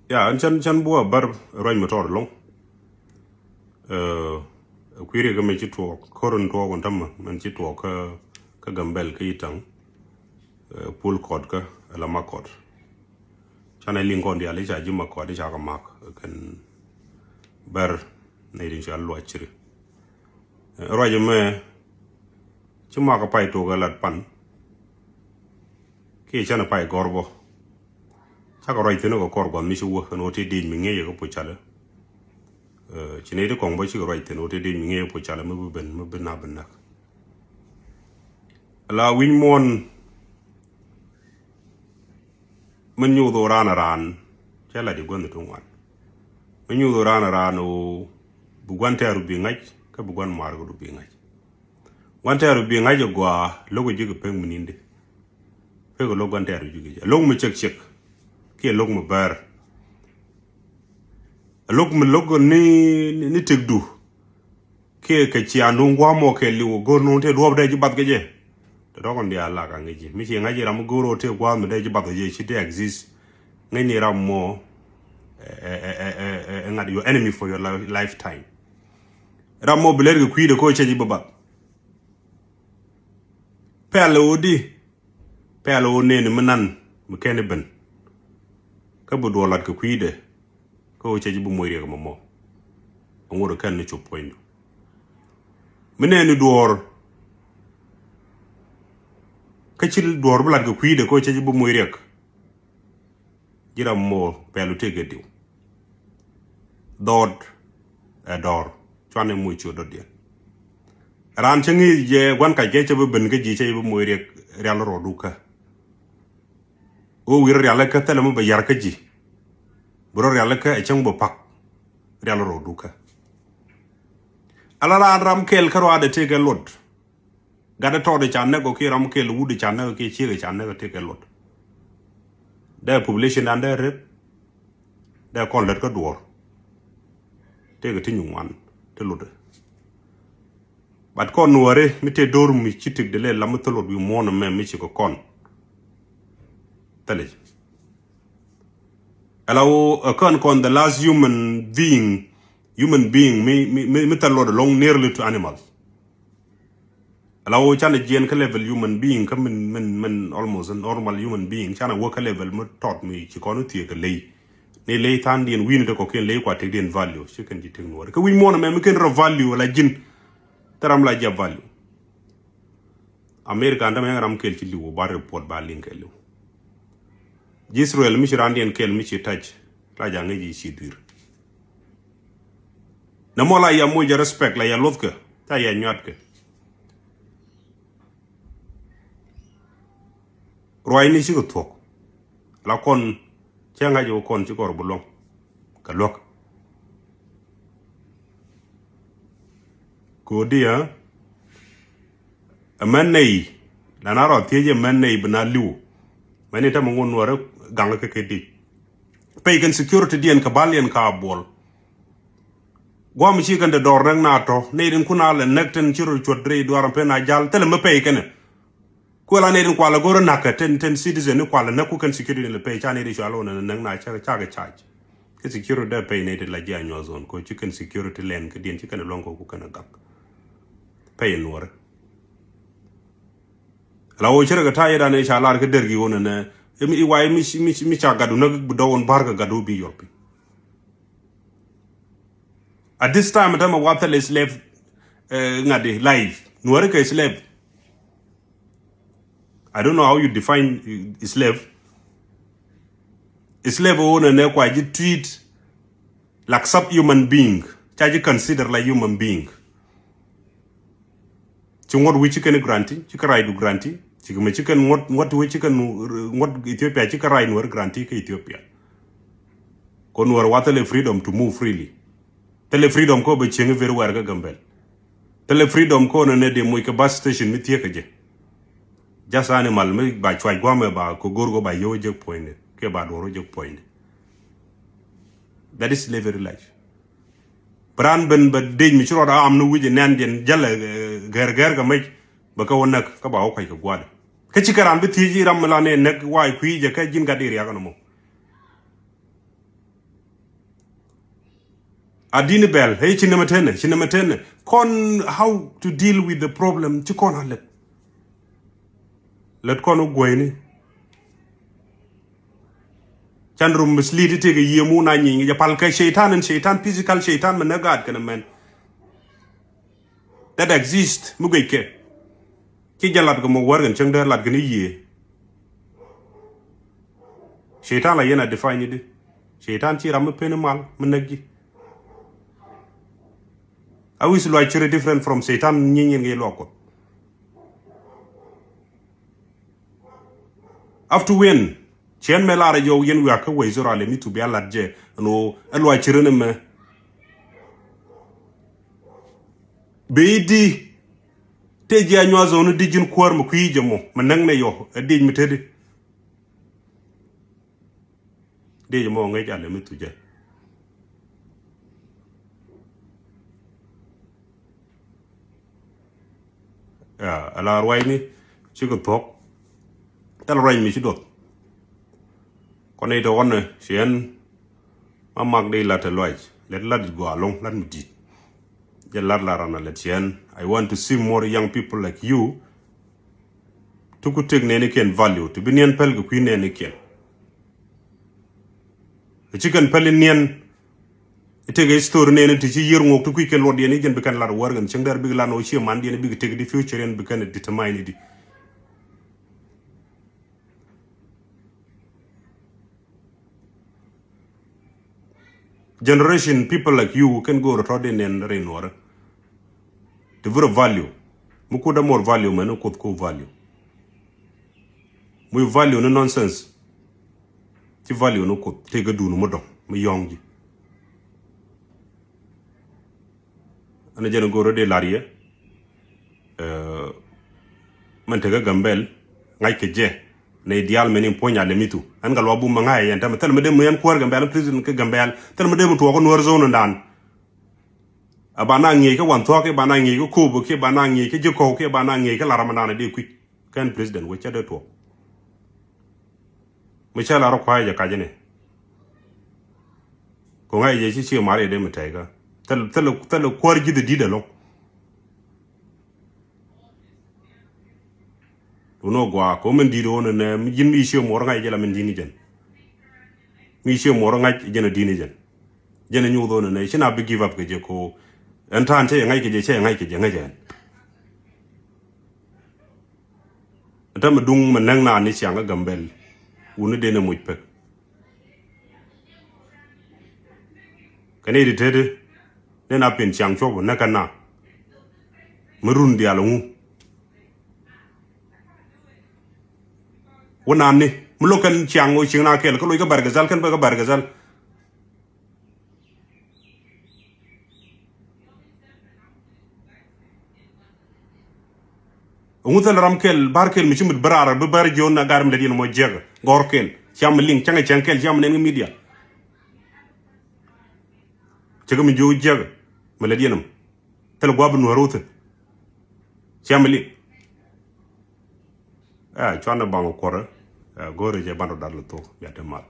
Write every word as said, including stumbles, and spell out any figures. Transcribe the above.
Ya, ɛn cän, cän buɔ bär ruac mi tɔɔr lɔŋ. Ɛ kui̱ riɛk mi ci tuɔɔk, ko̱r in tuɔɔk in tämɛ, min ci tuɔɔk kä, kä Gambɛl kä Itaŋ. Ɛ pul kɔt kä, ɛ la mak kɔt. Canɛ liŋ kɔn diaal i̱ ca ji̱ mak kɔt i̱ ca kɛ mak, ɛ kɛn bär nɛy tin ca luac ciri. Ɛ ruac ɛmɛ, ci mak ɛ pay tuɔɔk ɛ lat pan. Kiɛ canɛ pay gɔr bɔ. Cakɛ ruac thi̱n kɛ kɔr gua̱th mi ci wä ɛn ɣöö ti diec mi ŋi̱eec ɛ kä puc calɛ. Ɛ ci nɛy ti kɔŋ bä cikɛ ruac thi̱n ɣöö ti diec mi ŋi̱eec ɛ puc calɛ mi bi ben, mi bi na bi näk. Ala wi̱ny muɔ̱ɔ̱n mi nyuuth ɣöö raan ɛ raan cɛ la di gua̱nh ti ŋuan. Mi nyuuth ɣöö raan ɛ raan ɣöö bi gua̱n tɛɛru bi ŋa̱c kä bi gua̱n maarkdu bi ŋa̱c. Gua̱n tɛɛru bi ŋa̱c ɛ gɔaa lo̱k ɛ ji̱ kɛ pek mi ni̱n di. Pek ɛ lo̱k gua̱n tɛɛru ji̱ kɛ jɛ lo̱k mi cek cek. Kiɛ lo̱k mi bɛɛr. Ɛ lo̱k mi lo̱k ni, ni, ni tekdu. Kiɛ kɛ ciaŋ nuŋ gua̱a̱m mɔ kɛ liw go̱r nuŋ tëë duɔ̱ɔ̱p dee ji̱ bath kɛ jɛ. Tɛ tɔkɔn diaal lak a ŋi̱ci mi ci ŋa̱c i̱ ram mi go̱r ɣöö tëë gua̱a̱m mi dee ji̱ bath kɛ jɛ ci dee exist. Ŋäcni ram mɔ ɛ, ɛ, ɛ, ɛ, ɛ, ɛ ŋa̱t your enemy for your li-, lifetime. Ram mɔ bi lɛr kɛ kui̱dɛ ko̱ cɛ ji̱ bi bath. Pɛl ɛ ɣöö di, pɛl ɣöö nɛɛni mi nan mi kɛn i̱ ben. Kä bi duɔl lat kɛ kui̱dɛ kä ɣöö cɛ ji̱ bi moc riɛk ɛmɔ mɔ. Aŋot ɛ kɛn ni cop puɔ̱nydu. Mi nɛɛni duɔɔr kä ci duɔɔr bi lat kɛ kui̱dɛ kä ɣöö cɛ ji̱ bi moc riɛk. Ji̱ ram mɔ pɛl wä tëëk kɛ diw. Dhɔɔt ɛ dɔɔr cuan ɛ moc ciö dɔ̱diɛn. Raan cä ŋi̱i̱c jɛ gua̱n kac kɛ cä bi ben kä ji̱ cä bi moc riɛk rial rɔɔdu kä. Ɣöö wi̱r rial kä thilɛ mi bɛ yar kä ji̱. Bi rɔ rial kä ɛ cäŋ bɛ pak rial rɔɔdu kä. Ala raan ram kɛl kä ruaadɛ tëëk kɛ luɔt. Gat ɛ tɔɔt ɛ ca näk ɔ kiɛ ram kɛl wut ɛ ca näk ɔ kiɛ ciek ɛ ca näk ɔ tëëk kɛ luɔt. Dee population dan dee rep. Dee kɔn lät kä duɔɔr. Tëëk ɛ ti nyu ŋuan ti luɔt ɛ. But kɔn nuɔri mi tëë do̱r mi ci tik de lɛ lam mi thil luɔt wi̱i̱ muɔ̱ɔ̱n ɛmɛ mi ci kɛ kɔn. Thilɛ. Ala wo ɛ kän kɔn the last human being, human being mi, mi, mi, mi thil luɔt along nearly to animals. Ala wo canɛ jiɛn kä level human being kä min, min, min almost a normal human being canɛ wä kä level mi tɔt mi ci kɔn wä thiek kɛ ley. Ni ley than diɛn wi̱n te kɔkiɛn ley kua tek diɛn value ci kɛn ci tek nuɔri kä wi̱ny muɔn ɛmɛ mi kɛn rɔ value ala ji̱n. Thil ram la jia value. America an dämɛ ram kɛl ci li̱w ba report ba liŋ kɛl li̱w. Ji̱ Israel mi ci ran diɛn kɛl mi ci touch la jaŋ ŋäc ci dui̱r. Nɛ mɔ la ya moc jɛ respect la ya luɔthkɛ ca ya nyuatkɛ. Ruacni cikɛ thuɔ̱k la kɔn cɛ ŋa̱c wä kɔn ci kɔr bi luɔ̱ŋ kɛ luäk. Kodi ɛ mɛn nɛy la na rɔ thiec ɛ mɛn nɛy bi na li̱w. Mɛn ni tämɛ ŋun nuɔri gaŋ kä kɛ di. Pɛy kɛn security diɛn kɛ bal yɛn ka buɔl. Guam ci kɛn de dɔr näk na tɔ nɛy din kun a lɛ näk tin ci rɔ cuɔt rɛy duar pɛn a jal thilɛ mi pɛy kɛnɛ. Kuɛ la nɛy din kualɛ go̱rä na̱k kɛ ten, ten citizen ni kualɛ näk ku kɛn security ni lɛ pɛy ca nɛy di cua lɔ nɛ näk na cakɛ, cakɛ charge. Kɛ security dee pɛy nɛy di la ji̱ a nyuɔth zone ko ci kɛn security lɛn kä diɛn ci kɛn luɔ̱ŋ ko ku kɛn a gak. Pɛy nuɔrɛ. La wo cɛ rɛ kɛ ta̱a̱ yɛ dan ɛ ca lar kä der gi wonɛ nɛ. I̱ wa i̱ mi, mi, mi ca gatdu näk bi dɔwon ba̱r kɛ gatdu bi yɔl piny. At this time tämɛ wathɛl slave. Ŋa̱t di life nuɔri kɛ slave. I don't know how you define slave. Slave wonɛ nɛ kua ji̱ treat like sub human being. Ca ji̱ consider like human being. Ci ŋuɔ̱t wi̱c ci kɛn guarantee, ci kä right du guarantee. Ci kɛ mɛ ci kɛn ŋuɔ̱t, ŋuɔ̱t wi̱c ci kɛn ŋuɔ̱t Ethiopia ci kä right nuɔr guarantee kä Ethiopia. Ko nuɔr wa thilɛ freedom to move freely. Thilɛ freedom ko bɛ cieŋ everywhere kä Gambel. Thilɛ freedom ko nɛ nɛ dee moc kɛ bus station mi thiek kɛ jɛ. Just animal mi ba cuac guamɛ ba ko go̱r ko ba yio̱w jek puɔ̱nyni kɛ ba duɔr jek puɔ̱nyni. That is slavery life. Bi raan ben bɛ dec mi ci rɔɔd a am ni wi̱c ɛ nɛn diɛn jälɛ gɛr gɛr kɛ mec bɛ kɛ wä näk kä ba wä kuac kɛ gua̱dɛ. Kä ci kɛ raan bi thiec i̱ ram mi la nɛ näk wa̱a̱ kui̱ jɛ kɛ ji̱n gat i̱ riakä ni mɔ. A dini bɛl, hey, ci nɛmɛ tenɛ, ci nɛmɛ tenɛ. Kɔn how to deal with the problem, ci kɔn a lät. Lät kɔn wä guɔyni. Can rum mislead itek a yie mu na nyiny, jɛ pal kɛ shaitan and shaitan, physical shaitan, mɛ nɛ gaat kɛnɛ mɛn. That exist, mi guic kɛ. Ci jɛ lat kɛ mɔ wär kɛn cäŋ dee lat kɛn i̱ yiëë. Shaitan la yɛn a define di. Shaitan ci ram mi pen i̱ mal mi näk ji̱. A wi̱c luac ciri different from shaitan nyi nyin kɛ luak kuɔth. Up to when? Ciɛn mɛ lar a jɔw yɛn wiak kä wec zora lɛ mi tu bia lat jɛ. Ɛn ɣöö ɛ luac ciri ni mɛ. Bi di te ji̱ a nyuath zoni di ji̱n kuäär mi kui̱ jɛ mɔ mi näk nɛ yɔ ɛ diec mi teti. Diec mɔ ŋäc alɛ mi thucɛ. Ya, ala ruacni cikɛ thuɔ̱k. Thil ruac mi ci duɔth. Kɔn i̱ tɔkɔn ni ciɛn ma mak di lat ɛ luac lɛt lat it gɔaa loŋ lat mi di̱t. Jɛ lat la ran a lɛ tiɛn. I want to see more young people like you. Ti ku tek nɛɛni kiɛn value ti bi niɛn päl kɛ kui̱ nɛɛni kiɛn. Ti ci kɛn päl in niɛn. I tek history nɛɛni ti ci yier ŋuɔk ti kui̱ kɛn luɔt diɛn i jɛn bi kɛn lat wär kɛn cieŋ dɛr bik lan ɔ cie man diɛn bik tek di future in bi kɛn determine di. Generation people like you kɛn go̱o̱r tɔ̱ di nɛn rin wärä. Ti vurɛ value. Mi kut dä more value mɛn ni kuth ku value. Mi value ni nonsense. Ci value ni kuth tëë kä dun mi dɔ̱ŋ mi yɔ̱ŋ ji̱. Ɛn jɛn go̱o̱r di lar yɛ. Mɛn tekä Gambɛl ŋa̱ckɛ jɛ nɛy diaal mɛn in puɔ̱ny alɛmithu. Ɛn kɛ luɔk bum mɛ ŋa̱c yɛn tɛmɛ thilɛ mi dee mi yɛn kuäär Gambɛl president kä Gambɛl thilɛ mi dee mi tuɔɔk kä Nuäär zone dan. A ba na ŋi̱i̱c kä Wanthuɔk kiɛ ba na ŋi̱i̱c kä Kobo kiɛ ba na ŋi̱i̱c kä Ji̱kɔw kiɛ ba na ŋi̱i̱c kä Lar Ramadan a dee kui̱c kɛn president wec cɛ dee tuɔɔk. Mi cä la rɔ kua̱a̱c jɛ kac ni. Ko ŋa̱c jɛ ci ci mari dee mi tɛy kä. Thil thil thil kuäär ji̱th di̱t ɛlɔŋ. Duno gua ko min di̱t won nɛ ji̱n mi ci muɔr ŋa̱c jɛ la min di̱n jɛn. Mi ci muɔr ŋa̱c jɛn a di̱n jɛn. Jɛn a nyuth won nɛ ci na bi give up kɛ jɛ ko. Ɛn ta̱a̱n cɛ yɛ ŋa̱c kɛ jɛ cɛ yɛ ŋa̱c kɛ jɛ ŋa̱c ɛn. Tä mi duŋ mi näk naan ni ciaŋ kä Gambɛl wuni den ɛ muc pek. Kɛ ni ti teti ni na pin ciaŋ cuɔp näk kä na mi run diaal ŋu. Wä naan ni mi lo̱k kɛn ciaŋ wä cieŋ na kɛl kä loc kä Bargazal kɛn bä kä Bargazal. Ŋu thil ram kɛl bar kɛl mi ci mit bär ar bi bär jiɔn na gar mi lɛ diɛn mɔ jiɛk gɔr kɛl ciam mi liŋ cäŋ cäŋ kɛl ciam mi nɛn ŋi media. Cɛ kɛ mi jiɔ jiɛk mi lɛ diɛn mɔ thil guap bi nuɔr wuthin ciam mi liŋ. Ɛ cuan ni baŋ kuɔrɛ. Ɛ go̱o̱ri jɛ ban rɔ dar lɛ thok bia te mal.